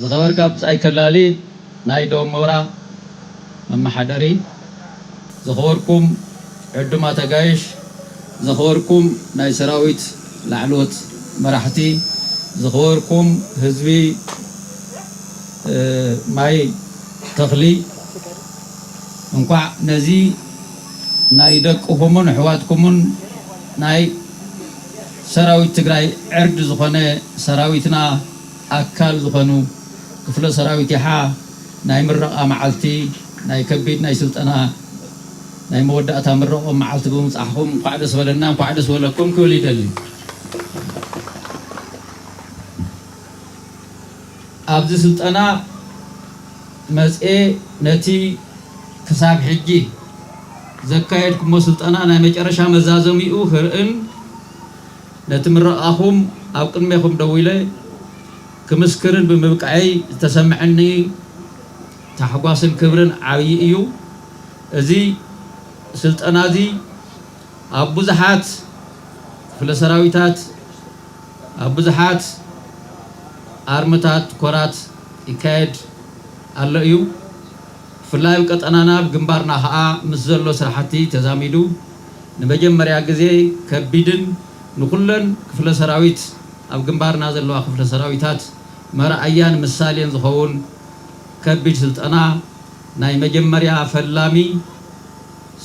ዝኸበርካ ብጻይ ከላሊ ናይ ዶሞራ መመሓደሪ፣ ዝኸበርኩም ዕዱማት ኣጋይሽ፣ ዝኸበርኩም ናይ ሰራዊት ላዕለዎት መራሕቲ፣ ዝኸበርኩም ህዝቢ፣ እ፣ ማይ ተኽሊ፣ እንኳዕ ነዚ ናይ ደቅኹምን ኣሕዋትኩምን ናይ ሰራዊት ትግራይ ዕርዲ ዝኾነ ሰራዊትና ኣካል ዝኾኑ ክፍለ ሰራዊት ይሓ ናይ ምረቓ መዓልቲ፣ ናይ ከቢድ ናይ ስልጠና ናይ መወዳእታ ምረቖም መዓልቲ ብምብጻሕኹም እንኳዕ ደስ በለና፣ እንኳዕ ደስ በለኩም ክብል ይደሊ። ኣብዚ ስልጠና መጽኤ ነቲ ክሳብ ሕጂ ዘካየድኩሞ ስልጠና ናይ መጨረሻ መዛዘሚኡ ክርእን ነቲ ምረቓኹም ኣብ ቅድሜኹም ደው ኢለ ክምስክርን ብምብቃዐይ ዝተሰምዐኒ ታሕጓስን ክብርን ዓብዪ እዩ። እዚ ስልጠና እዚ ኣብ ብዙሓት ክፍለ ሰራዊታት፣ ኣብ ብዙሓት ኣርምታት፣ ኮራት ይካየድ ኣሎ እዩ። ብፍላይ ኣብ ቀጠናና፣ ኣብ ግንባርና ኸኣ ምስ ዘሎ ስራሕቲ ተዛሚዱ ንመጀመርያ ግዜ ከቢድን ንኹለን ክፍለ ሰራዊት፣ ኣብ ግንባርና ዘለዋ ክፍለ ሰራዊታት መርኣያን ምሳሌን ዝኸውን ከቢድ ስልጠና፣ ናይ መጀመርያ ፈላሚ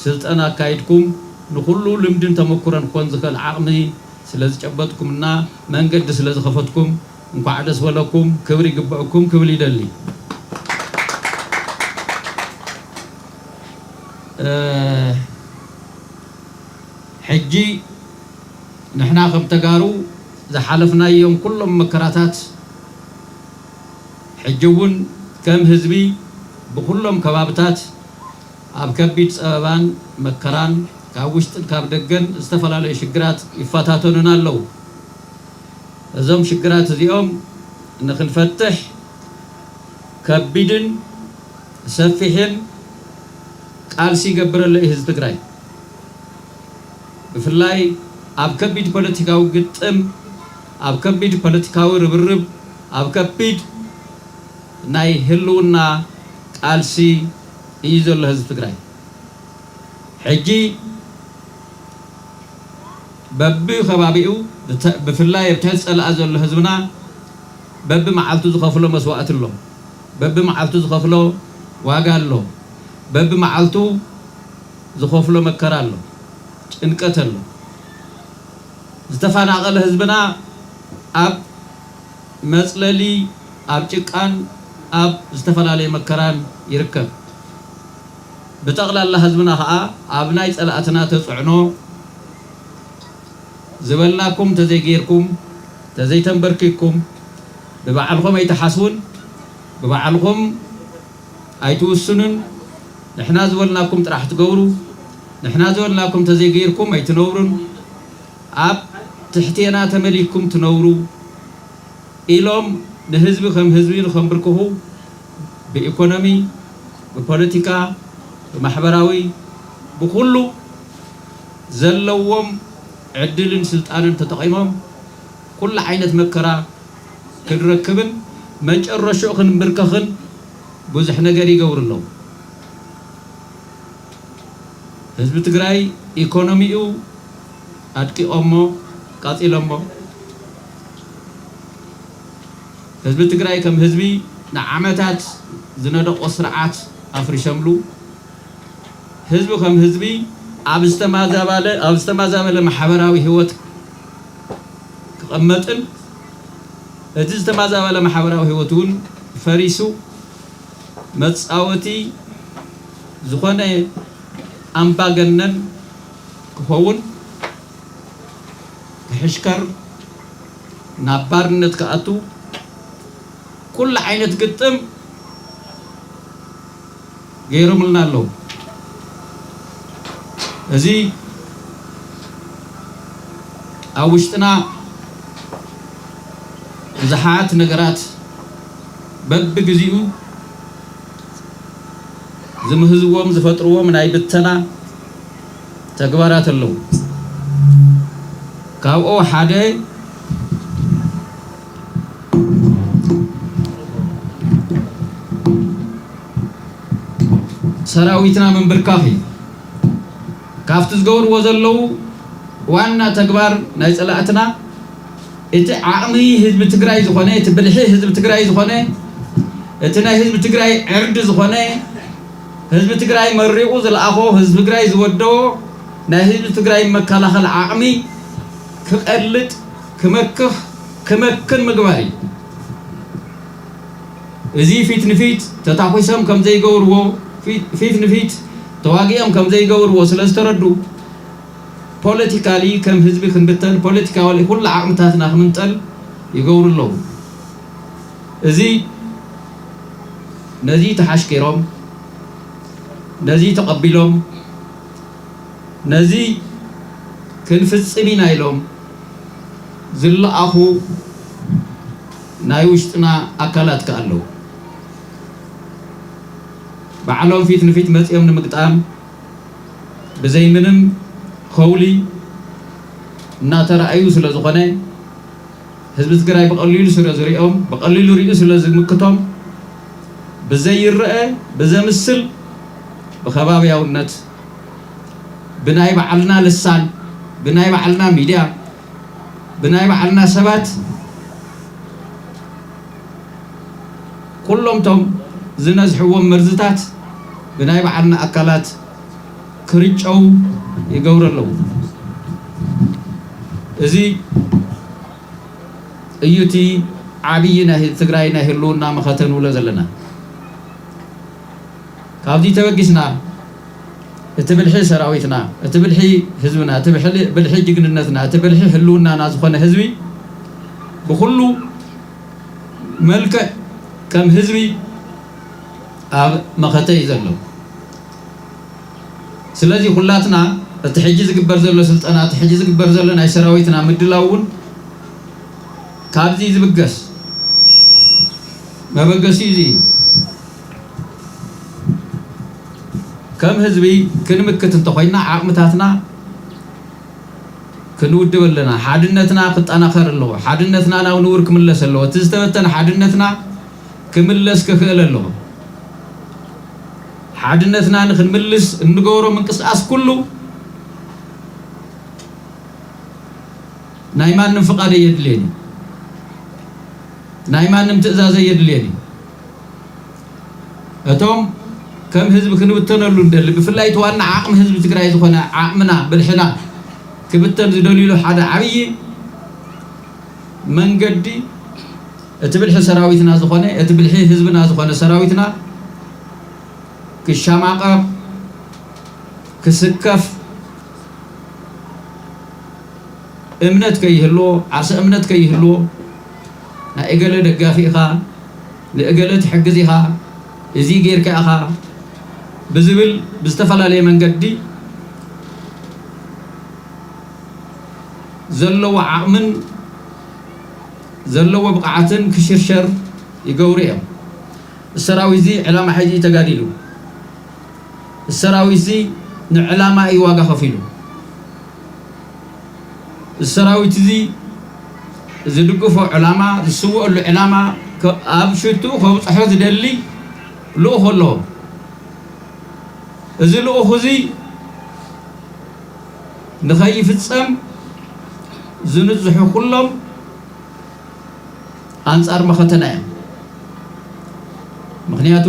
ስልጠና ኣካይድኩም፣ ንኹሉ ልምድን ተመኩሮን ክኾን ዝኽእል ዓቕሚ ስለ ዝጨበጥኩምና መንገዲ ስለ ዝኸፈትኩም እንኳዕ ደስ በለኩም፣ ክብሪ ይግበአኩም ክብል ይደሊ። እ፣ ሕጂ ንሕና ከም ተጋሩ ዝሓለፍናዮም ኩሎም መከራታት፣ ሕጂ እውን ከም ህዝቢ ብኩሎም ከባብታት ኣብ ከቢድ ጸበባን መከራን ካብ ውሽጥን ካብ ደገን ዝተፈላለዩ ሽግራት ይፈታተኑና ኣለዉ። እዞም ሽግራት እዚኦም ንኽንፈትሕ ከቢድን ሰፊሕን ቃልሲ ይገብር ኣሎ እዩ ህዝቢ ትግራይ። ብፍላይ ኣብ ከቢድ ፖለቲካዊ ግጥም፣ ኣብ ከቢድ ፖለቲካዊ ርብርብ፣ ኣብ ከቢድ ናይ ህልውና ቃልሲ እዩ ዘሎ ህዝቢ ትግራይ። ሕጂ በብኸባቢኡ ብተ-፣ ብፍላይ ኣብ ትሕቲ ጸላኢ ዘሎ ህዝብና በብመዓልቱ ዝኸፍሎ መስዋእቲ ኣሎ፣ በብመዓልቱ ዝኸፍሎ ዋጋ ኣሎ፣ በብመዓልቱ ዝኸፍሎ መከራ ኣሎ፣ ጭንቀት ኣሎ። ዝተፈናቐለ ህዝብና ኣብ መጽለሊ፣ ኣብ ጭቃን ኣብ ዝተፈላለየ መከራን ይርከብ። ብጠቕላላ ህዝብና ኸኣ ኣብ ናይ ጸላእትና ተጽዕኖ ዝበልናኩም ተዘይጌርኩም፣ ተዘይተንበርኪኩም፣ ብባዕልኹም ኣይትሓስቡን፣ ብባዕልኹም ኣይትውስኑን፣ ንሕና ዝበልናኩም ጥራሕ ትገብሩ፣ ንሕና ዝበልናኩም ተዘይጌርኩም ኣይትነብሩን፣ ኣብ ትሕቴና ተመሊኩም ትነብሩ ኢሎም ንህዝቢ ከም ህዝቢ ንኸንብርክኹ ብኢኮኖሚ፣ ብፖለቲካ፣ ብማሕበራዊ፣ ብኹሉ ዘለዎም ዕድልን ስልጣንን ተጠቒሞም ኩሉ ዓይነት መከራ ክንረክብን መጨረሽኡ ክንብርከኽን ብዙሕ ነገር ይገብሩ ኣለዉ። ህዝቢ ትግራይ ኢኮኖሚኡ ኣድቂቖሞ፣ ቃጺሎሞ። ህዝቢ ትግራይ ከም ህዝቢ ንዓመታት ዝነደቖ ስርዓት ኣፍሪሶምሉ። ህዝቢ ከም ህዝቢ ኣብ ዝተማዛባለ-፣ ኣብ ዝተማዛበለ ማሕበራዊ ህይወት ክቐመጥን፣ እቲ ዝተማዛበለ ማሕበራዊ ህይወት እውን ፈሪሱ መጻወቲ ዝኾነ ኣምባገነን ክኸውን፣ ክሕሽከር፣ ናብ ባርነት ክኣቱ፣ ኩሉ ዓይነት ግጥም ገይሮምልና ኣለዉ። እዚ ኣብ ውሽጥና ብዙሓት ነገራት በብግዜኡ ዝምህዝዎም ዝፈጥርዎም ናይ ብተና ተግባራት ኣለዉ። ካብኡ ሓደ ሰራዊትና ምንብርካኽ እዩ። ካብቲ ዝገብርዎ ዘለዉ ዋና ተግባር ናይ ጸላእትና፣ እቲ ዓቕሚ ህዝቢ ትግራይ ዝኾነ፣ እቲ ብልሒ ህዝቢ ትግራይ ዝኾነ፣ እቲ ናይ ህዝቢ ትግራይ ዕርዲ ዝኾነ፣ ህዝቢ ትግራይ መሪቑ ዝለኣኾ፣ ህዝቢ ትግራይ ዝወደቦ ናይ ህዝቢ ትግራይ መከላኸሊ ዓቕሚ ክቐልጥ፣ ክመክኽ፣ ክመክን ምግባር እዩ። እዚ ፊት ንፊት ተታኲሶም ከም ዘይገብርዎ፣ ፊት ንፊት ተዋጊኦም ከም ዘይገብርዎ ስለ ዝተረዱ፣ ፖለቲካሊ ከም ህዝቢ ክንብተን፣ ፖለቲካሊ ኩሉ ዓቕምታትና ክምንጠል ይገብሩ ኣለዉ። እዚ ነዚ ተሓሽኪሮም፣ ነዚ ተቐቢሎም፣ ነዚ ክንፍጽም ኢና ኢሎም ዝለኣኹ ናይ ውሽጥና ኣካላት ከኣ ኣለዉ። ባዕሎም ፊት ንፊት መጺኦም ንምግጣም ብዘይ ምንም ኸውሊ እናተራእዩ ስለ ዝኾነ፣ ህዝቢ ትግራይ ብቐሊሉ ስለ ዝሪኦም፣ ብቐሊሉ ሪኡ ስለ ዝምክቶም፣ ብዘይረአ፣ ብዘምስል፣ ብኸባብያውነት፣ ብናይ ባዕልና ልሳን፣ ብናይ ባዕልና ሚድያ፣ ብናይ ባዕልና ሰባት፣ ኩሎም ቶም ዝነዝሕዎም መርዝታት ብናይ ባዕልና ኣካላት ክርጨው ይገብሩ ኣለዉ። እዚ እዩ እቲ ዓብዪ ናይ ትግራይ ናይ ህልውና መኸተ ንብሎ ዘለና። ካብዚ ተበጊስና፣ እቲ ብልሒ ሰራዊትና፣ እቲ ብልሒ ህዝብና፣ እቲ ብልሒ፣ ብልሒ ጅግንነትና፣ እቲ ብልሒ ህልውናና ዝኾነ ህዝቢ ብኹሉ መልክዕ ከም ህዝቢ ኣብ መኸተ እዩ ዘሎ። ስለዚ ኩላትና እቲ ሕጂ ዝግበር ዘሎ ስልጠና፣ እቲ ሕጂ ዝግበር ዘሎ ናይ ሰራዊትና ምድላው እውን ካብዚ ዝብገስ መበገሲ እዚ እዩ። ከም ህዝቢ ክንምክት እንተኾይና፣ ዓቕምታትና ክንውድብ ኣለና። ሓድነትና ክጠናኸር ኣለዎ። ሓድነትና ናብ ንቡር ክምለስ ኣለዎ። እቲ ዝተበተነ ሓድነትና ክምለስ ክኽእል ኣለዎ። ሓድነትና ንክንምልስ እንገብሮ ምንቅስቃስ ኩሉ ናይ ማንም ፍቓድ ኣየድልየን እዩ። ናይ ማንም ትእዛዝ ኣየድልየን እዩ። እቶም ከም ህዝቢ ክንብተነሉ እንደሊ፣ ብፍላይ እቲ ዋና ዓቕሚ ህዝቢ ትግራይ ዝኾነ ዓቕምና፣ ብልሕና ክብተን ዝደልዩሉ ሓደ ዓብዪ መንገዲ፣ እቲ ብልሒ ሰራዊትና ዝኾነ፣ እቲ ብልሒ ህዝብና ዝኾነ ሰራዊትና ክሸማቐቕ፣ ክስከፍ፣ እምነት ከይህልዎ፣ ዓርሰ እምነት ከይህልዎ፣ ናይ እገለ ደጋፊ ኢኻ፣ ንእገለ ትሕግዝ ኢኻ፣ እዚ ጌርካ ኢኻ ብዝብል ብዝተፈላለየ መንገዲ ዘለዎ ዓቕምን ዘለዎ ብቕዓትን ክሽርሸር ይገብሩ እዮም። እዚ ሰራዊት እዚ ዕላማ ሒዙ እዩ ተጋዲሉ። እዚ ሰራዊት እዚ ንዕላማ እዩ ዋጋ ከፊሉ። እዚ ሰራዊት እዚ ዝድግፎ ዕላማ፣ ዝስወአሉ ዕላማ ከ-፣ ኣብ ሽትኡ ከብፅሖ ዝደሊ ልኡኽ ኣለዎ። እዚ ልኡኽ እዚ ንኸይፍፀም ዝንዝሑ ኩሎም ኣንጻር መኸተና እዮም። ምኽንያቱ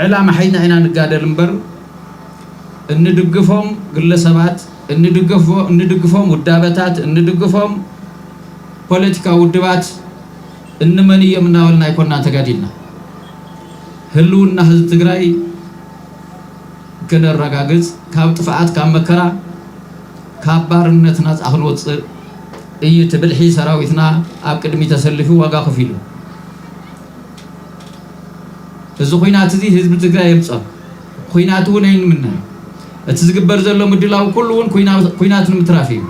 ዕላማ ሒዝና ኢና ንጋደል እምበር፣ እንድግፎም ግለሰባት፣ እንድግፎ-፣ እንድግፎም ውዳበታት፣ እንድግፎም ፖለቲካዊ ውድባት እንመን እዮም እናበልና ኣይኮናን ተጋዲልና። ህልውና ህዝቢ ትግራይ ክነረጋግጽ፣ ካብ ጥፍኣት፣ ካብ መከራ፣ ካብ ባርነት ናጻ ክንወጽእ እዩ እቲ ብልሒ ሰራዊትና ኣብ ቅድሚ ተሰሊፉ ዋጋ ከፊሉ። እዚ ኹናት እዚ ህዝቢ ትግራይ የምጽኦ። ኹናት እውን ኣይንምነ። እቲ ዝግበር ዘሎ ምድላው ኩሉ እውን ኩና-፣ ኩናት ንምትራፍ እዩ።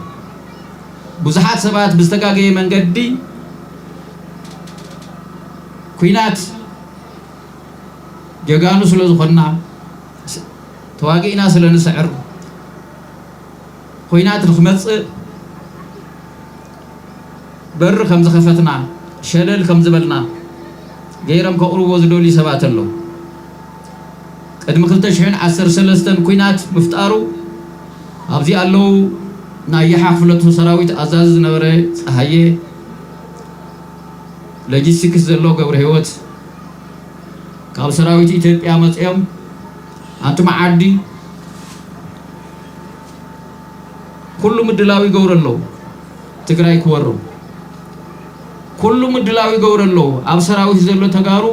ብዙሓት ሰባት ብዝተጋገየ መንገዲ ኩናት ጀጋኑ ስለ ዝኾንና፣ ስ-፣ ተዋጊእና ስለ ንስዕር፣ ኹናት ንክመጽእ በሪ ከም ዝኸፈትና፣ ሸለል ከም ዝበልና፣ ገይሮም ከቕርብዎ ዝደልዩ ሰባት ኣለዉ። ቅድሚ ክልተ ሽሕን ዓሰርተ ሰለስተን ኲናት ምፍጣሩ ኣብዚ ኣለዉ ናይ ይሓ ክፍለቶ ሰራዊት ኣዛዚ ዝነበረ ጸሃየ፣ ሎጂስቲክስ ዘሎ ገብረ ህይወት፣ ካብ ሰራዊት ኢትዮጵያ መጺኦም ኣንቱም ዓዲ ኩሉ ምድላው ይገብሩ ኣለዉ። ትግራይ ክወሩ ኩሉ ምድላው ይገብሩ ኣለዉ። ኣብ ሰራዊት ዘሎ ተጋሩ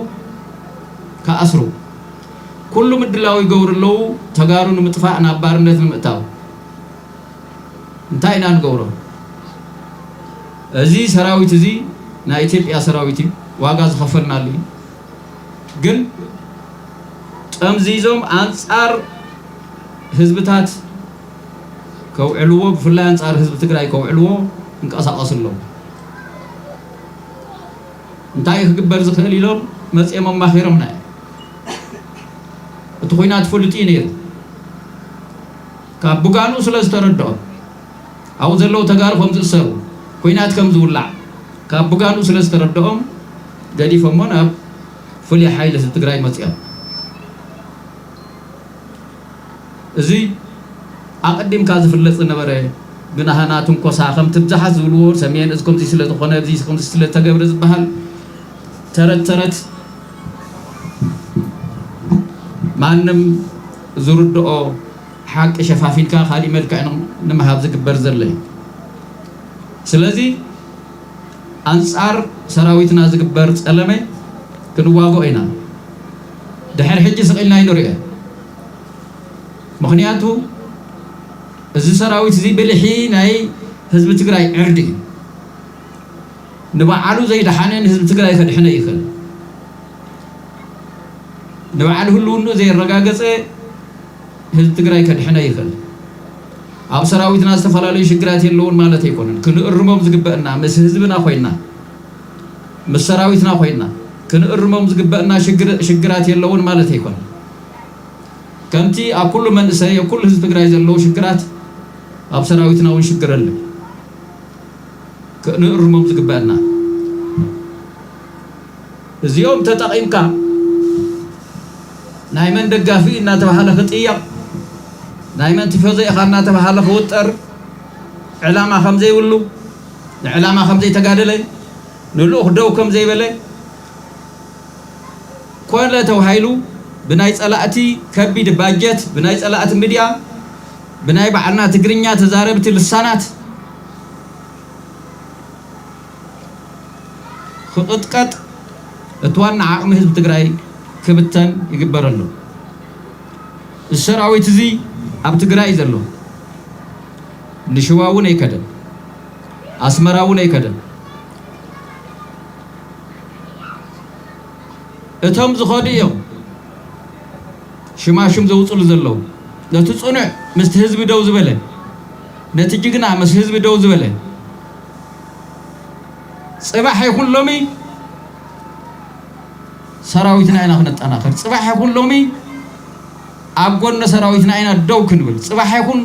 ክኣስሩ ኩሉ ምድላው ይገብሩ ኣለዉ። ተጋሩ ንምጥፋእ ናብ ባርነት ንምእታው እንታይ ኢና ንገብሮ? እዚ ሰራዊት እዚ ናይ ኢትዮጵያ ሰራዊት እዩ። ዋጋ ዝኸፈልናሉ እዩ። ግን ጠምዚዞም ኣንጻር ህዝብታት ከውዕልዎ፣ ብፍላይ ኣንጻር ህዝቢ ትግራይ ከውዕልዎ ይንቀሳቐሱ ኣለዉ። እንታይ ክግበር ዝኽእል ኢሎም መጺኦም ኣማኺሮምና እዮም። እቲ ኹናት ፍሉጥ እዩ ነይሩ። ካብ ብጋንኡ ስለ ዝተረድኦም፣ ኣብኡ ዘለዉ ተጋሩ ከም ዝእሰሩ፣ ኲናት ከም ዝውላዕ ካብ ብጋንኡ ስለ ዝተረድኦም፣ ገዲፎሞ ናብ ፍሉይ ሓይሊ ህዝቢ ትግራይ መጺኦም። እዚ ኣቐዲምካ ዝፍለጥ ዝነበረ፣ ብናህና ትንኮሳ ከም ትብዛሓት ዝብልዎ፣ ሰሜን እዚ ከምዚ ስለ ዝኾነ፣ እዚ ከምዚ ስለ ተገብረ ዝበሃል ተረት ተረት፣ ማንም ዝርድኦ ሓቂ ሸፋፊንካ ካሊእ መልክዕ ን-፣ ንምሃብ ዝግበር ዘሎ እዩ። ስለዚ ኣንጻር ሰራዊትና ዝግበር ጸለመ ክንዋግኦ ኢና። ድሕሪ ሕጂ ስቕ ኢልና ኣይንርእዮ። ምኽንያቱ እዚ ሰራዊት እዚ ብልሒ ናይ ህዝቢ ትግራይ ዕርዲ እዩ። ንባዕሉ ዘይደሓነ ንህዝቢ ትግራይ ከድሕነ ይኽእል። ንባዕሉ ህልውንኡ ዘየረጋገጸ ህዝቢ ትግራይ ከድሕነ ይኽእል። ኣብ ሰራዊትና ዝተፈላለዩ ሽግራት የለውን ማለት ኣይኮነን። ክንእርሞም ዝግበእና ምስ ህዝብና ኮይና፣ ምስ ሰራዊትና ኮይና ክንእርሞም ዝግበእና ሽግር-፣ ሽግራት የለውን ማለት ኣይኮነን። ከምቲ ኣብ ኩሉ መንእሰይ፣ ኣብ ኩሉ ህዝቢ ትግራይ ዘለዉ ሽግራት ኣብ ሰራዊትና እውን ሽግር ኣሎ። ክንእርሞም ዝግበአና። እዚኦም ተጠቒምካ ናይ መን ደጋፊ እናተባሃለ ክጥየቕ፣ ናይ መን ቲፎዞ ኢኻ እናተባሃለ ክውጠር፣ ዕላማ ከም ዘይብሉ፣ ንዕላማ ከም ዘይተጋደለ፣ ንልኡኽ ደው ከም ዘይበለ፣ ኮነ ተባሂሉ ብናይ ጸላእቲ ከቢድ ባጀት፣ ብናይ ጸላእቲ ሚድያ፣ ብናይ ባዕልና ትግርኛ ተዛረብቲ ልሳናት ክቕጥቀጥ፣ እቲ ዋና ዓቕሚ ህዝቢ ትግራይ ክብተን ይግበር ኣሎ። እዚ ሰራዊት እዚ ኣብ ትግራይ እዩ ዘሎ። ንሽዋ እውን ኣይከደን፣ ኣስመራ እውን ኣይከደን። እቶም ዝኸዱ እዮም ሽማሽም ዘውፅሉ ዘለዉ። ነቲ ፅኑዕ ምስቲ ህዝቢ ደው ዝበለ፣ ነቲ ጅግና ምስ ህዝቢ ደው ዝበለ፣ ፅባሕ ይኹን ሎሚ ሰራዊትና ኢና ክነጠናኽር። ፅባሕ ይኹን ሎሚ ኣብ ጎኒ ሰራዊትና ኢና ደው ክንብል። ፅባሕ ይኹን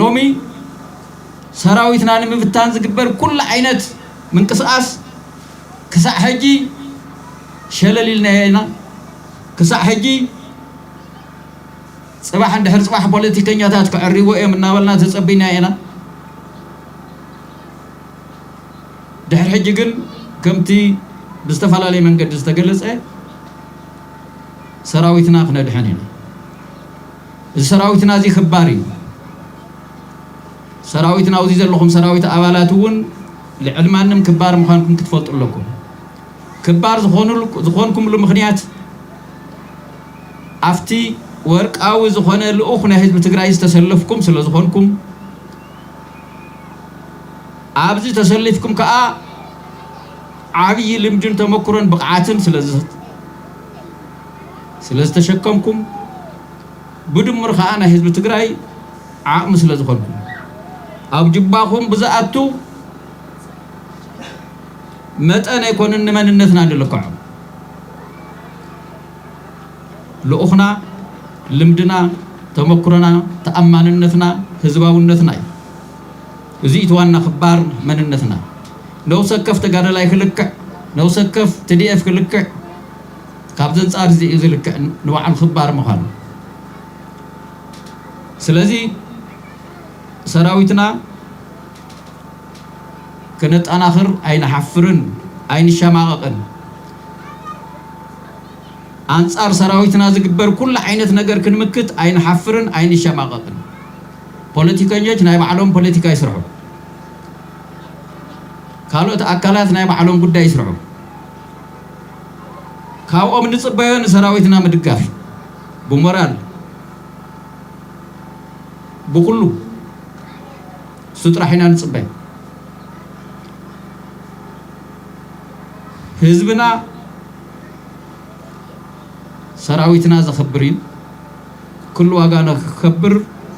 ሎሚ ሰራዊትና ንምብታን ዝግበር ኩሉ ዓይነት ምንቅስቓስ ክሳዕ ሕጂ ሸለል ኢልናዮ ኢና። ክሳዕ ሕጂ ፅባሕ እንድሕር ፅባሕ ፖለቲከኛታት ክዕርይዎ እዮም እናበልና ተፀቢናዮ ኢና። ድሕሪ ሕጂ ግን ከምቲ ብዝተፈላለየ መንገዲ ዝተገለጸ ሰራዊትና ክነድሕን ኢና። እዚ ሰራዊትና እዚ ክባር እዩ። ሰራዊትና ኣብዚ ዘለኹም ሰራዊት ኣባላት እውን ልዕሊ ማንም ክባር ምዃንኩም ክትፈልጡ ኣለኩም። ክባር ዝኾኑል-፣ ዝኾንኩምሉ ምኽንያት ኣብቲ ወርቃዊ ዝኾነ ልኡኽ ናይ ህዝቢ ትግራይ ዝተሰለፍኩም ስለ ዝኾንኩም፣ ኣብዚ ተሰሊፍኩም ከኣ ዓብዪ ልምድን ተመክሮን ብቕዓትን ስለ ዝ-፣ ስለ ዝተሸከምኩም፣ ብድምር ከኣ ናይ ህዝቢ ትግራይ ዓቕሚ ስለ ዝኾንኩም፣ ኣብ ጅባኹም ብዝኣቱ መጠን ኣይኮነን ንመንነትና ንልክዖ። ልኡኽና፣ ልምድና፣ ተመክሮና፣ ተኣማንነትና፣ ህዝባውነትና እዩ። እዚ እቲ ዋና ክባር መንነትና። ነብሰ ወከፍ ተጋዳላይ ክልክዕ፣ ነብሰ ወከፍ ቲ ዲ ኤፍ ክልክዕ፣ ካብዚ ኣንጻር እዚ እዩ ዝልክዕ ንባዕሉ ክባር ምዃኑ። ስለዚ ሰራዊትና ከነጠናኽር ኣይንሓፍርን፣ ኣይንሸማቐቕን። ኣንጻር ሰራዊትና ዝግበር ኩሉ ዓይነት ነገር ክንምክት ኣይንሓፍርን፣ ኣይንሸማቐቕን። ፖለቲከኞች ናይ ባዕሎም ፖለቲካ ይስርሑ። ካልኦት ኣካላት ናይ ባዕሎም ጉዳይ ይስርሑ። ካብኦም ንጽበዮ ንሰራዊትና ምድጋፍ ብሞራል ብኩሉ እሱ ጥራሕ ኢና ንጽበይ። ህዝብና ሰራዊትና ዘኽብር እዩ። ኩሉ ዋጋ ንክከብር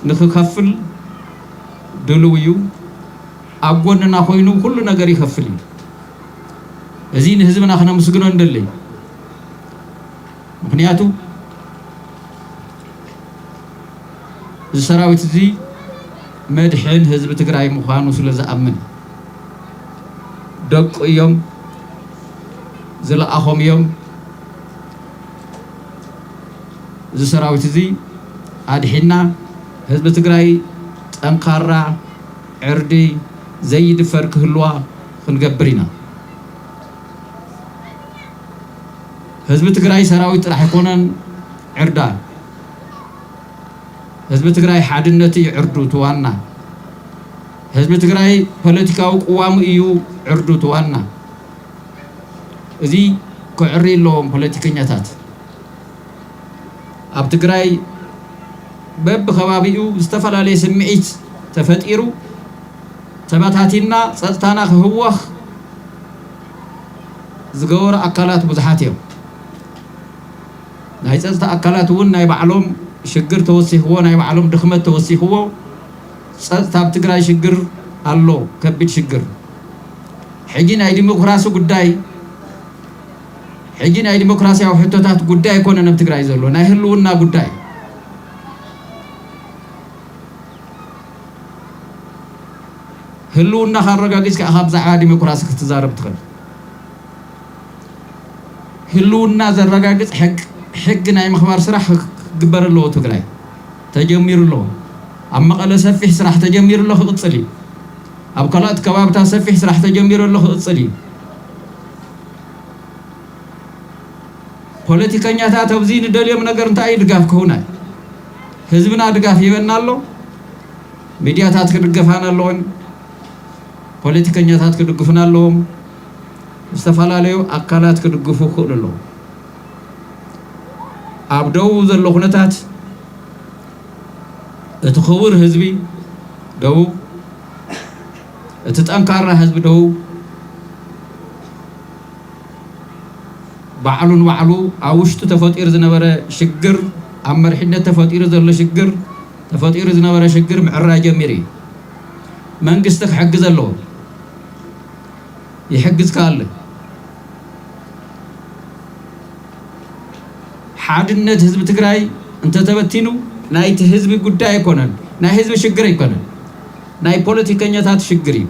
ንክከፍል ድልው እዩ። ኣብ ጎንና ኮይኑ ኩሉ ነገር ይከፍል እዩ። እዚ ንህዝብና ክነመስግኖ እንደለይ። ምክንያቱ እዚ ሰራዊት እዚ መድሕን ህዝቢ ትግራይ ምዃኑ ስለ ዝኣምን፣ ደቁ እዮም፣ ዝለኣኾም እዮም። እዚ ሰራዊት እዚ ኣድሒና ህዝቢ ትግራይ ጠንካራ ዕርዲ ዘይድፈር ክህልዋ ክንገብር ኢና። ህዝቢ ትግራይ ሰራዊት ጥራሕ ኣይኮነን ዕርዳ። ህዝቢ ትግራይ ሓድነቱ እዩ ዕርዱ እቲ ዋና። ህዝቢ ትግራይ ፖለቲካዊ ቅዋሙ እዩ ዕርዱ እቲ ዋና። እዚ ክዕሪ ኣለዎም ፖለቲከኛታት። ኣብ ትግራይ በብከባቢኡ ዝተፈላለየ ስምዒት ተፈጢሩ ተበታቲንና ጸጥታና ክህወኽ ዝገበሩ ኣካላት ብዙሓት እዮም። ናይ ጸጥታ ኣካላት እውን ናይ ባዕሎም ሽግር ተወሲኽዎ፣ ናይ ባዕሎም ድኽመት ተወሲኽዎ ጸጥታ ኣብ ትግራይ ሽግር ኣሎ፣ ከቢድ ሽግር። ሕጂ ናይ ዲሞክራሲ ጉዳይ፣ ሕጂ ናይ ዲሞክራሲያዊ ሕቶታት ጉዳይ ኣይኮነን ኣብ ትግራይ ዘሎ፣ ናይ ህልውና ጉዳይ። ህልውና ካረጋጊጽካ ኢኻ ብዛዕባ ዲሞክራሲ ክትዛረብ ትኽእል። ህልውና ዘረጋግጽ ሕግ፣ ሕጊ ናይ ምኽባር ስራሕ ክግበር ኣለዎ። ትግራይ ተጀሚሩ ኣለዎ። ኣብ መቐለ ሰፊሕ ስራሕ ተጀሚሩ ኣሎ፣ ክቕጽል እዩ። ኣብ ካልኦት ከባብታት ሰፊሕ ስራሕ ተጀሚሩ ኣሎ፣ ክቕጽል እዩ። ፖለቲከኛታት ኣብዚ ንደልዮም ነገር እንታይ እዩ? ድጋፍ ክህቡና እዩ። ህዝብና ድጋፍ ይበና ኣሎ። ሚድያታት ክድገፋና ኣለዎን፣ ፖለቲከኛታት ክድግፉና ኣለዎም። ዝተፈላለዩ ኣካላት ክድግፉ ክኽእሉ ኣለዎም። ኣብ ደቡብ ዘሎ ኩነታት እቲ ክቡር ህዝቢ ደቡብ፣ እቲ ጠንካራ ህዝቢ ደቡብ ባዕሉ ንባዕሉ ኣብ ውሽጡ ተፈጢሩ ዝነበረ ሽግር፣ ኣብ መሪሕነት ተፈጢሩ ዘሎ ሽግር፣ ተፈጢሩ ዝነበረ ሽግር ምዕራይ ጀሚሩ እዩ። መንግስቲ ክሕግዝ ኣለዎ። ይሕግዝ ከኣ ኣሎ። ሓድነት ህዝቢ ትግራይ እንተተበቲኑ ናይቲ ህዝቢ ጉዳይ ኣይኮነን፣ ናይ ህዝቢ ሽግር ኣይኮነን፣ ናይ ፖለቲከኛታት ሽግር እዩ።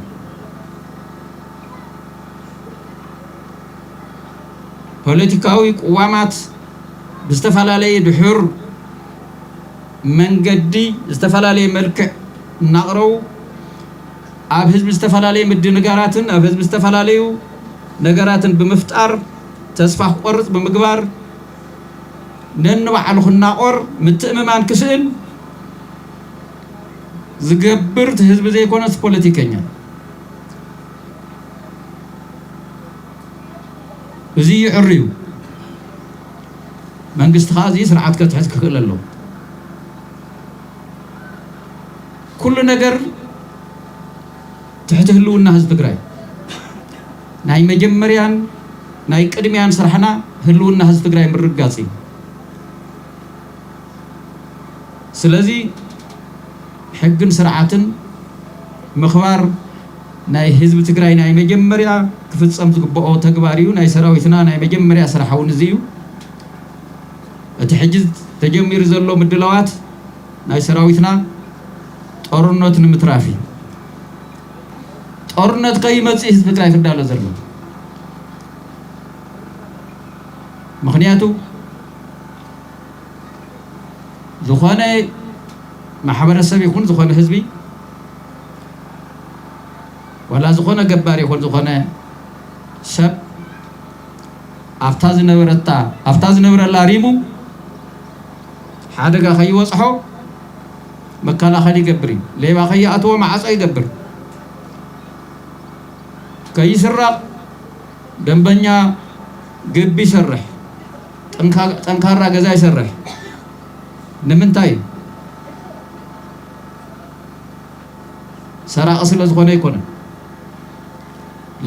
ፖለቲካዊ ቅዋማት ብዝተፈላለየ ድሑር መንገዲ ዝተፈላለየ መልክዕ እናቕረቡ ኣብ ህዝቢ ዝተፈላለየ ምድንጋራትን ኣብ ህዝቢ ዝተፈላለዩ ነገራትን ብምፍጣር ተስፋ ክቆርፅ ብምግባር ነንባዕሉ ክናቆር ምትእምማን ክስእን ዝገብር እቲ ህዝቢ ዘይኮነስ ፖለቲከኛ እዚ ይዕር እዩ። መንግስቲ ከዓ እዚ ስርዓት ከትሕዝ ክኽእል ኣለዎ። ኩሉ ነገር ትሕቲ ህልውና ህዝቢ ትግራይ ናይ መጀመርያን ናይ ቅድሚያን ስራሕና ህልውና ህዝቢ ትግራይ ምርግጋፅ እዩ። ስለዚ ሕግን ስርዓትን ምኽባር ናይ ህዝቢ ትግራይ ናይ መጀመርያ ክፍፀም ዝግብኦ ተግባር እዩ። ናይ ሰራዊትና ናይ መጀመርያ ስራሕ እውን እዚ እዩ። እቲ ሕጂ ተጀሚሩ ዘሎ ምድላዋት ናይ ሰራዊትና ጦርነት ንምትራፍ እዩ። ጦርነት ከይመፅእ ህዝቢ ትግራይ ክዳሎ ዘሎ። ምኽንያቱ ዝኾነ ማሕበረሰብ ይኹን ዝኾነ ህዝቢ ዋላ ዝኾነ ገባር ይኹን ዝኾነ ሰብ ኣብታ ዝነበረታ ኣብታ ዝነብረላ ሪሙ ሓደጋ ከይበፅሖ መከላኸሊ ይገብር እዩ። ሌባ ከይኣትዎ ማዕፆ ይገብር፣ ከይስረቕ ደንበኛ ግቢ ይሰርሕ፣ ጠንካራ ገዛ ይሰርሕ። ንምንታይ? ሰራቒ ስለ ዝኾነ ኣይኮነን።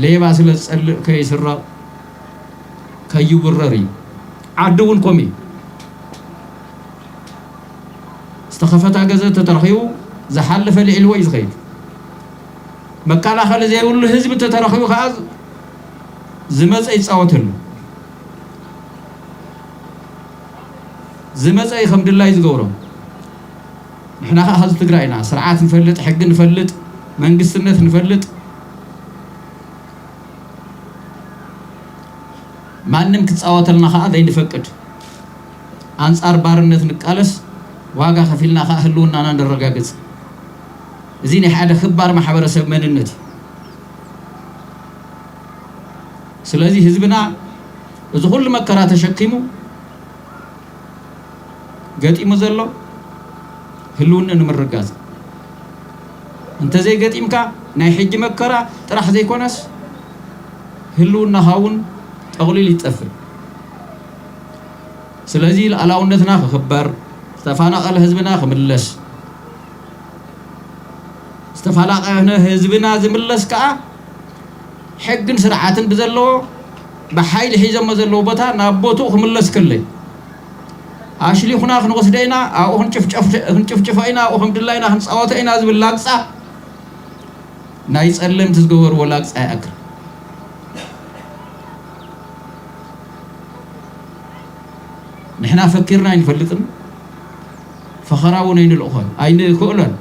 ሌባ ስለ ዝፀልእ ከይስረቕ ከይውረር እዩ። ዓዲ እውን ከምኡ እዩ። ዝተኸፈታ ገዘ ተተረኺቡ ዝሓለፈ ልዒልዎ እዩ ዝኸይድ። መከላኸሊ ዘይብሉ ህዝቢ ተተረኺቡ ከዓ ዝመፀ ይፃወተሉ። ዝመፀ እዩ ከም ድላይ ዝገብሮ። ንሕና ከዓ ህዝቢ ትግራይ ኢና። ስርዓት ንፈልጥ፣ ሕጊ ንፈልጥ፣ መንግስትነት ንፈልጥ። ማንም ክፃወተልና ከዓ ዘይንፈቅድ፣ ኣንፃር ባርነት ንቃለስ፣ ዋጋ ከፊልና ከዓ ህልውናና ነረጋግፅ። እዚ ናይ ሓደ ክባር ማሕበረሰብ መንነት እዩ። ስለዚ ህዝብና እዚ ኩሉ መከራ ተሸኪሙ ገጢሙ ዘሎ ህልውና ንምርጋፅ፣ እንተዘይገጢምካ ናይ ሕጂ መከራ ጥራሕ ዘይኮነስ ህልውናኻ እውን ጠቕሊሉ ይጠፍእ። ስለዚ ሉዓላውነትና ክኽበር፣ ዝተፈናቐለ ህዝብና ክምለስ፣ ዝተፈናቐለ ህዝብና ዝምለስ ከዓ ሕግን ስርዓትን ብዘለዎ ብሓይሊ ሒዞሞ ዘለዉ ቦታ ናብ ቦትኡ ክምለስ ከለይ ኣሽሊኹና ክንወስዶ ኢና፣ ኣብኡ ክንጭፍጨፍ- ክንጭፍጭፎ ኢና፣ ኣብኡ ከም ድላይና ክንፃወቶ ኢና ዝብል ላግፃ ናይ ፀለምቲ ዝገበርዎ ላግፃ ይኣክል። ንሕና ፈኪርና ኣይንፈልጥን፣ ፈኸራ እውን ኣይንልእኾን ኣይንክእሎን።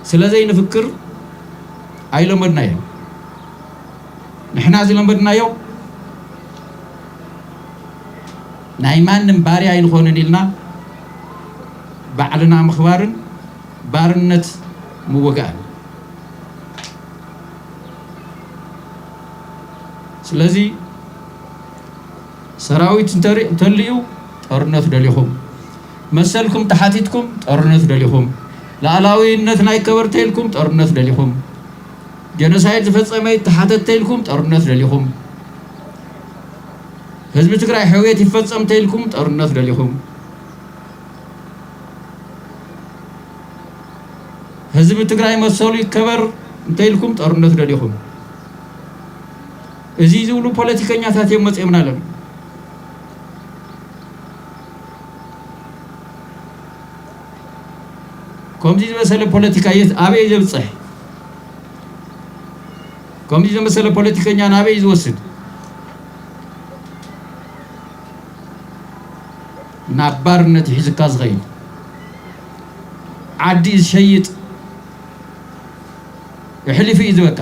ስለ ዘይንፍክር ኣይለመድናዮን። ንሕና ዝለመድናዮ ናይ ማንም ባርያ ኣይንኾንን ኢልና ባዕልና ምኽባርን ባርነት ምውጋእን። ስለዚ ሰራዊት እንተሪ- እንተልዩ ጦርነት ደሊኹም፣ መሰልኩም ተሓቲትኩም ጦርነት ደሊኹም፣ ሉዓላዊነት ናይ ከበርተ ኢልኩም ጦርነት ደሊኹም፣ ጀኖሳይድ ዝፈጸመ ተሓተተ ኢልኩም ጦርነት ደሊኹም፣ ህዝቢ ትግራይ ሕውየት ይፈጸም እንተ ኢልኩም ጦርነት ደሊኹም፣ ህዝቢ ትግራይ መሰሉ ይከበር እንተ ኢልኩም ጦርነት ደሊኹም። እዚ ዝብሉ ፖለቲከኛታት እዮም መፅኦምና ኣለዉ። ከምዚ ዝመሰለ ፖለቲካ የት ኣበይ ዘብፅሕ? ከምዚ ዝመሰለ ፖለቲከኛ ናበይ ዝወስድ? ናብ ባርነት ሒዝካ ዝኸይድ፣ ዓዲ ዝሸይጥ፣ ኣሕሊፉ እዩ ዝበካ።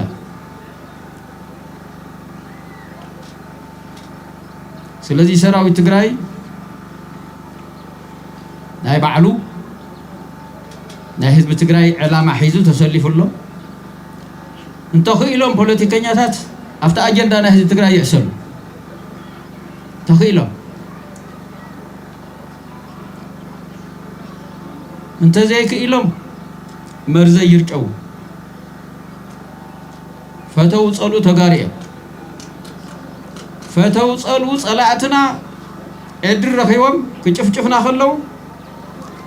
ስለዚ ሰራዊት ትግራይ ናይ ባዕሉ ናይ ህዝቢ ትግራይ ዕላማ ሒዙ ተሰሊፉ ኣሎ። እንተኽኢሎም ፖለቲከኛታት ኣብቲ ኣጀንዳ ናይ ህዝቢ ትግራይ ይዕሰሉ። እንተኽኢሎም፣ እንተዘይክኢሎም መርዘይ ይርጨው። ፈተው ጸልኡ ተጋሩ እዮም። ፈተው ጸልኡ ጸላእትና ዕድል ረኺቦም ክጭፍጭፍና ከለዉ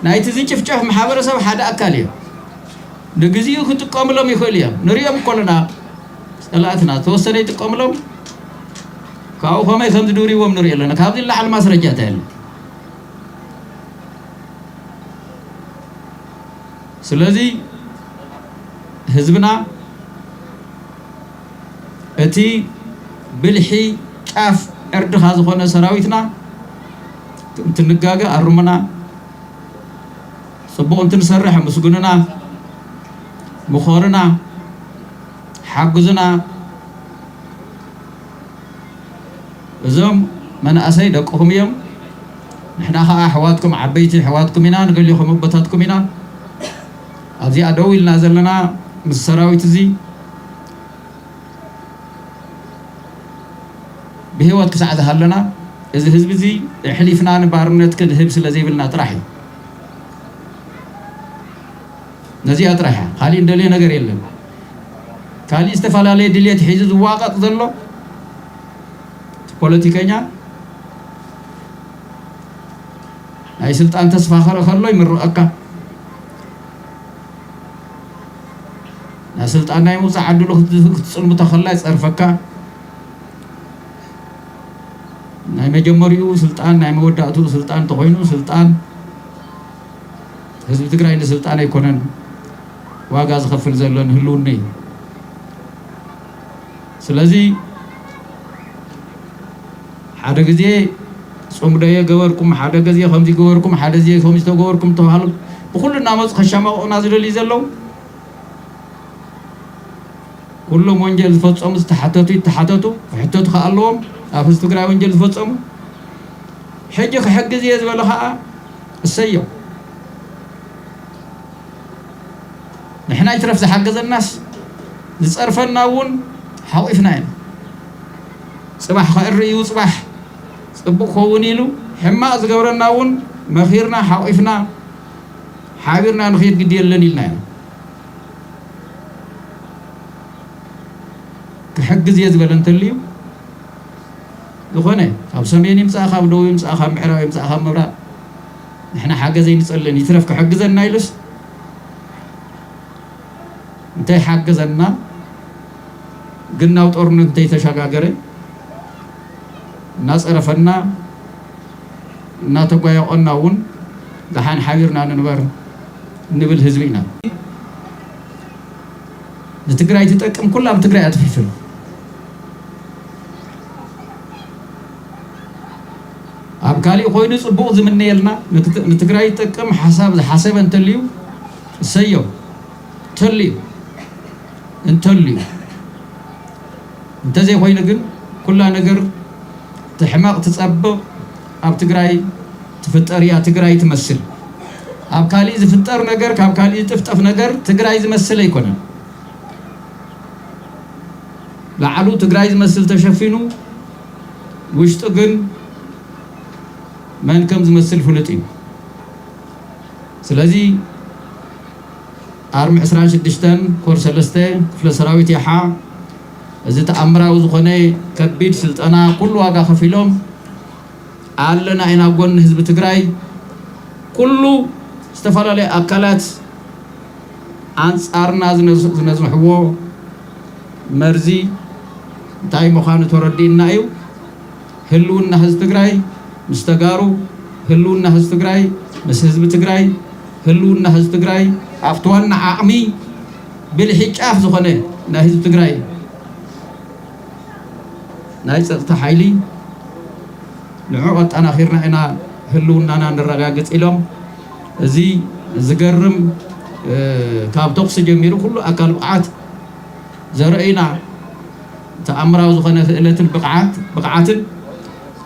ናይቲ ዝጭፍጨፍ ማሕበረሰብ ሓደ ኣካል እዮም። ንግዚኡ ክጥቀምሎም ይኽእሉ እዮም። ንሪኦም እኮ ኣለና ጸላእትና ተወሰነ ይጥቀምሎም። ካብኡ ከመይ ከም ዝድርይዎም ንርኢ ኣለና። ካብዚ ላዕሊ ማስረጃ እንታይ ኣሎ? ስለዚ ህዝብና እቲ ብልሒ ጫፍ ዕርድኻ ዝኾነ ሰራዊትና እንትንጋገ ኣርሙና፣ ጽቡቕ እንትንሰርሕ ኣመስግኑና፣ ምኸሩና፣ ሓግዙና። እዞም መናእሰይ ደቅኹም እዮም። ንሕና ኸዓ ኣሕዋትኩም፣ ዓበይቲ ኣሕዋትኩም ኢና፣ ንገሊኹም ኣቦታትኩም ኢና። ኣብዚኣ ደው ኢልና ዘለና ምስ ሰራዊት እዚ ብህይወት ክሳዕ ዝሃለና፣ እዚ ህዝቢ እዚ ኣሕሊፍና ንባርነት ክንህብ ስለ ዘይብልና ጥራሕ እዩ። ነዚኣ ጥራሕ እያ። ካሊእ እንደልዮ ነገር የለን። ካሊእ ዝተፈላለየ ድልየት ሒዙ ዝዋቐጥ ዘሎ ፖለቲከኛ ናይ ስልጣን ተስፋ ክርኢ ከሎ ይምርቐካ። ናይ ስልጣን ናይ ምውፃእ ዕድሉ ክት-፣ ክትፅልምቶ ከላ ይፀርፈካ። ናይ መጀመሪኡ ስልጣን፣ ናይ መወዳእትኡ ስልጣን እንተኾይኑ፣ ስልጣን ህዝቢ ትግራይ ንስልጣን ኣይኮነን ዋጋ ዝኸፍል ዘሎ፣ ንህልውና እዩ። ስለዚ ሓደ ግዜ ጽምዶ ገበርኩም፣ ሓደ ግዜ ከምዚ ገበርኩም፣ ሓደ ግዜ ከምዚ ተገበርኩም ተባሃሉ ብኩሉ እናመፁ ከሻማቕቑና ዝደልዩ ዘለዉ፣ ኩሎም ወንጀል ዝፈጸሙ ዝተሓተቱ ይተሓተቱ፣ ክሕተቱ ከኣ ኣለዎም። ኣብ ህዝቢ ትግራይ ወንጀል ዝፈጸሙ ሕጂ ክሕግዝ እየ ዝበለ ከኣ እሰዮ። ንሕና ይትረፍ ዝሓገዘናስ ዝጸርፈና እውን ሓቂፍና ኢና። ጽባሕ ከእሪ እዩ፣ ጽባሕ ጽቡቕ ክኸውን ኢሉ ሕማቕ ዝገብረና እውን መኺርና ሓቂፍና ሓቢርና ንኸይድ ግዲ የለን ኢልና ኢና። ክሕግዝ እየ ዝበለ እንተልዩ፣ ዝኾነ ካብ ሰሜን ይምጻእ፣ ካብ ደቡብ ይምጻእ፣ ካብ ምዕራብ ይምጻእ፣ ካብ ምብራቕ፣ ንሕና ሓገዝ ኣይንጸልን፣ ይትረፍ ክሕግዘና ኢሉስ እንተይሓገዘና፣ ግን ናብ ጦርነት እንተይተሸጋገረ፣ እናጸረፈና፣ እናተጓየቖና እውን ደሓን ሓቢርና ንንበር እንብል ህዝቢ ኢና። ንትግራይ ትጠቅም ኩላ ብትግራይ ኣትፊፍን። ኣብ ካሊእ ኮይኑ ጽቡቕ ዝምነየልና፣ ንክት-፣ ንትግራይ ዝጠቅም ሓሳብ ዝሓሰበ እንተልዩ እሰዮ፣ እንተልዩ፣ እንተልዩ። እንተዘይኮይኑ ግን ኩላ ነገር እቲ ሕማቕ ትጸብቕ ኣብ ትግራይ ትፍጠር እያ ትግራይ ትመስል። ኣብ ካሊእ ዝፍጠር ነገር፣ ካብ ካሊእ ዝጥፍጠፍ ነገር ትግራይ ዝመስል ኣይኮነን። ላዕሉ ትግራይ ዝመስል ተሸፊኑ፣ ውሽጡ ግን መን ከም ዝመስል ፍሉጥ እዩ። ስለዚ ኣርሚ ዕስራን ሽዱሽተን ኮር ሰለስተ ክፍለ ሰራዊት ያሓ እዚ ተኣምራዊ ዝኾነ ከቢድ ስልጠና ኩሉ ዋጋ ከፊሎም ኣለና ኢና ጎኒ ህዝቢ ትግራይ። ኩሉ ዝተፈላለዩ ኣካላት ኣንጻርና ዝነዝ-፣ ዝነዝሕዎ መርዚ እንታይ ምዃኑ ተረዲእና እዩ። ህልውና ህዝቢ ትግራይ ምስ ተጋሩ፣ ህልውና ህዝቢ ትግራይ ምስ ህዝቢ ትግራይ፣ ህልውና ህዝቢ ትግራይ ኣብቲ ዋና ዓቕሚ ብልሒ ጫፍ ዝኾነ ናይ ህዝቢ ትግራይ ናይ ጸጥታ ሓይሊ ንዕኡ ኣጠናኺርና ኢና ህልውናና ነረጋግጽ ኢሎም። እዚ ዝገርም፣ እ፣ ካብ ተኩሲ ጀሚሩ ኩሉ ኣካል ብቕዓት ዘርእዩና ተኣምራዊ ዝኾነ ክእለትን ብቕዓት-፣ ብቕዓትን፣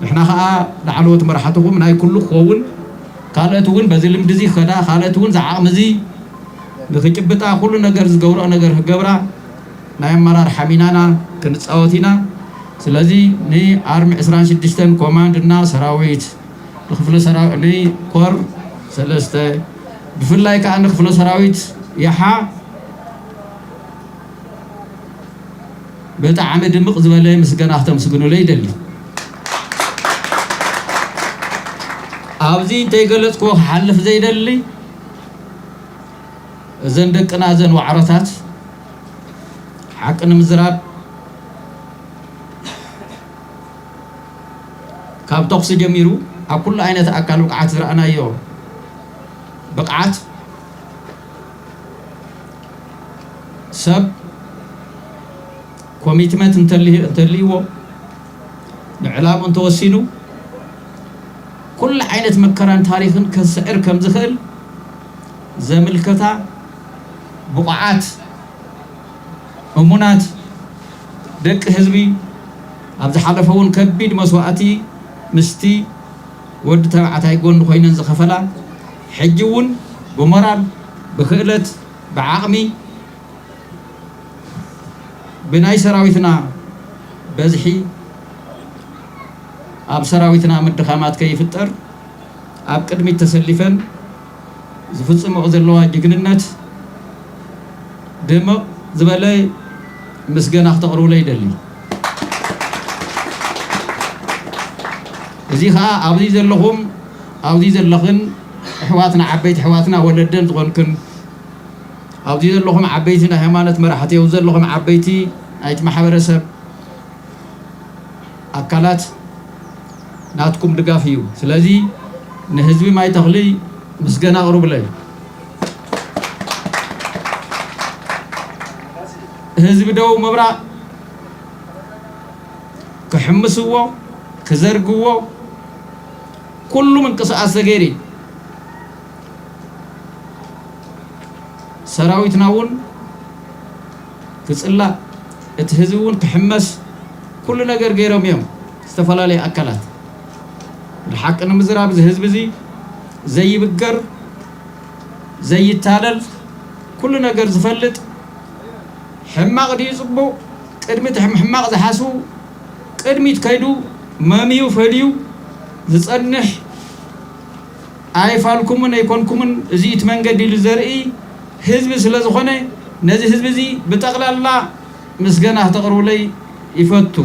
ንሕና ኸኣ ላዕለዎት መራሕትኹም ናይ ኩሉ ክኸውን፣ ካልኦት እውን በዚ ልምዲ እዚ ክኸዳ፣ ካልኦት እውን ዝዓቕሚ እዚ ንክጭብጣ፣ ኩሉ ነገር ዝገብርኦ ነገር ክገብራ ናይ ኣመራርሓ ሚናና ክንጻወት ኢና። ስለዚ ንኣርሚ ዕስራን ሽዱሽተን ኮማንድ እና ሰራዊት፣ ንክፍለ ሰራ-፣ ንኮር ሰለስተ፣ ብፍላይ ከኣ ንክፍለ ሰራዊት ያሓ ብጣዕሚ ድምቕ ዝበለ ምስጋና ክተምስግኑለይ ይደሊ። ኣብዚ እንተይገለጽክዎ ክሓልፍ ዘይደሊ፣ እዘን ደቅና፣ እዘን ዋዕሮታት፣ ሓቂ ንምዝራብ፣ ካብ ተኹሲ ጀሚሩ ኣብ ኩሉ ዓይነት ኣካል ብቕዓት ዝረኣናዮ ብቕዓት፣ ሰብ ኮሚትመንት እንተልህ-፣ እንተልይዎ፣ ንዕላምኡ እንተወሲኑ፣ ኩሉ ዓይነት መከራን ታሪኽን ከስዕር ከም ዝኽእል ዘምልከታ ብቑዓት፣ እሙናት ደቂ ህዝቢ፣ ኣብ ዝሓለፈ እውን ከቢድ መስዋእቲ ምስቲ ወዲ ተባዕታይ ጎኒ ኮይነን ዝኸፈላ፣ ሕጂ እውን ብሞራል፣ ብክእለት፣ ብዓቕሚ፣ ብናይ ሰራዊትና በዝሒ ኣብ ሰራዊትና ምድኻማት ከይፍጠር ኣብ ቅድሚት ተሰሊፈን ዝፍጽምኦ ዘለዋ ጅግንነት ድምቕ ዝበለ ምስገና ክተቕርቡለይ ይደሊ። እዚ ኸኣ ኣብዚ ዘለኹም፣ ኣብዚ ዘለኽን ኣሕዋትና፣ ዓበይቲ ኣሕዋትና፣ ወለደን ዝኾንክን፣ ኣብዚ ዘለኹም ዓበይቲ ናይ ሃይማኖት መራሕቲ፣ ኣብዚ ዘለኹም ዓበይቲ ናይቲ ማሕበረሰብ ኣካላት ናትኩም ድጋፍ እዩ። ስለዚ ንህዝቢ ማይ ተኽሊ ምስገና ኣቕርቡለይ። ህዝቢ ደቡብ ምብራቕ ክሕምስዎ፣ ክዘርግዎ ኩሉ ምንቅስቓስ ተገይሩ እዩ። ሰራዊትና እውን ክጽላእ፣ እቲ ህዝቢ እውን ክሕመስ ኩሉ ነገር ገይሮም እዮም ዝተፈላለዩ ኣካላት። ንሓቂ ንምዝራብ እዚ ህዝቢ እዚ ዘይብገር፣ ዘይታለል፣ ኩሉ ነገር ዝፈልጥ፣ ሕማቕ ድዩ ጽቡቕ፣ ቅድሚ እቲ ሕም-፣ ሕማቕ ዝሓስቡ፣ ቅድሚት ከይዱ መምዩ ፈልዩ ዝጸንሕ፣ ኣይፋልኩምን ኣይኮንኩምን፣ እዚ እቲ መንገዲ ኢሉ ዘርኢ ህዝቢ ስለ ዝኾነ፣ ነዚ ህዝቢ እዚ ብጠቕላላ ምስገና ክተቕርቡለይ ይፈቱ።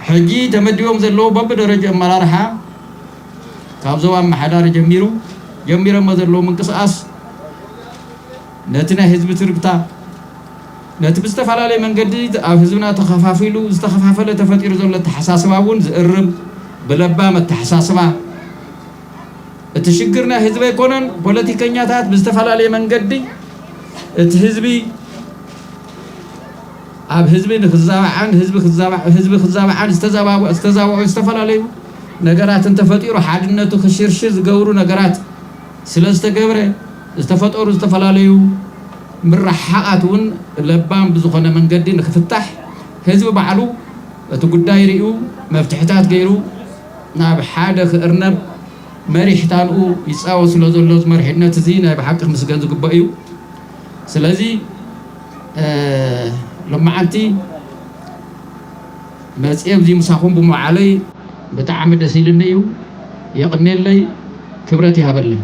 ሕጂ ተመዲቦም ዘለዉ በብደረጃ ኣመራርሓ፣ ካብ ዞባ ኣመሓዳሪ ጀሚሩ፣ ጀሚሮሞ ዘለዉ ምንቅስቓስ፣ ነቲ ናይ ህዝቢ ትርግታ፣ ነቲ ብዝተፈላለየ መንገዲ ኣብ ህዝብና ተኸፋፊሉ፣ ዝተኸፋፈለ ተፈጢሩ ዘሎ ኣተሓሳስባ እውን ዝእርም፣ ብለባም ኣተሓሳስባ፣ እቲ ሽግር ናይ ህዝቢ ኣይኮነን። ፖለቲከኛታት ብዝተፈላለየ መንገዲ እቲ ህዝቢ፣ ኣብ ህዝቢ ንክዛባዓን፣ ህዝቢ ክዛባ-፣ ህዝቢ ክዛባዓን ዝተዛባቡ-፣ ዝተዛብዑ ዝተፈላለዩ ነገራት እንተፈጢሩ፣ ሓድነቱ ክሽርሽር ዝገብሩ ነገራት ስለ ዝተገብረ፣ ዝተፈጠሩ ዝተፈላለዩ ምርሕሓቓት እውን ለባም ብዝኾነ መንገዲ ንክፍታሕ፣ ህዝቢ ባዕሉ እቲ ጉዳይ ርእዩ፣ መፍትሕታት ገይሩ፣ ናብ ሓደ ክእርነብ መሪሕ ታንኡ ይጻወት ስለ ዘሎ፣ እዚ መሪሕነት እዚ ናይ ብሓቂ ክምስገን ዝግባእ እዩ። ስለዚ፣ እ፣ ሎማዓንቲ መጽየ ኣብዚ ምሳኹም ብምውዓለይ ብጣዕሚ ደስ ኢሉኒ እዩ። የቕኔለይ፣ ክብረት ይሃበለይ።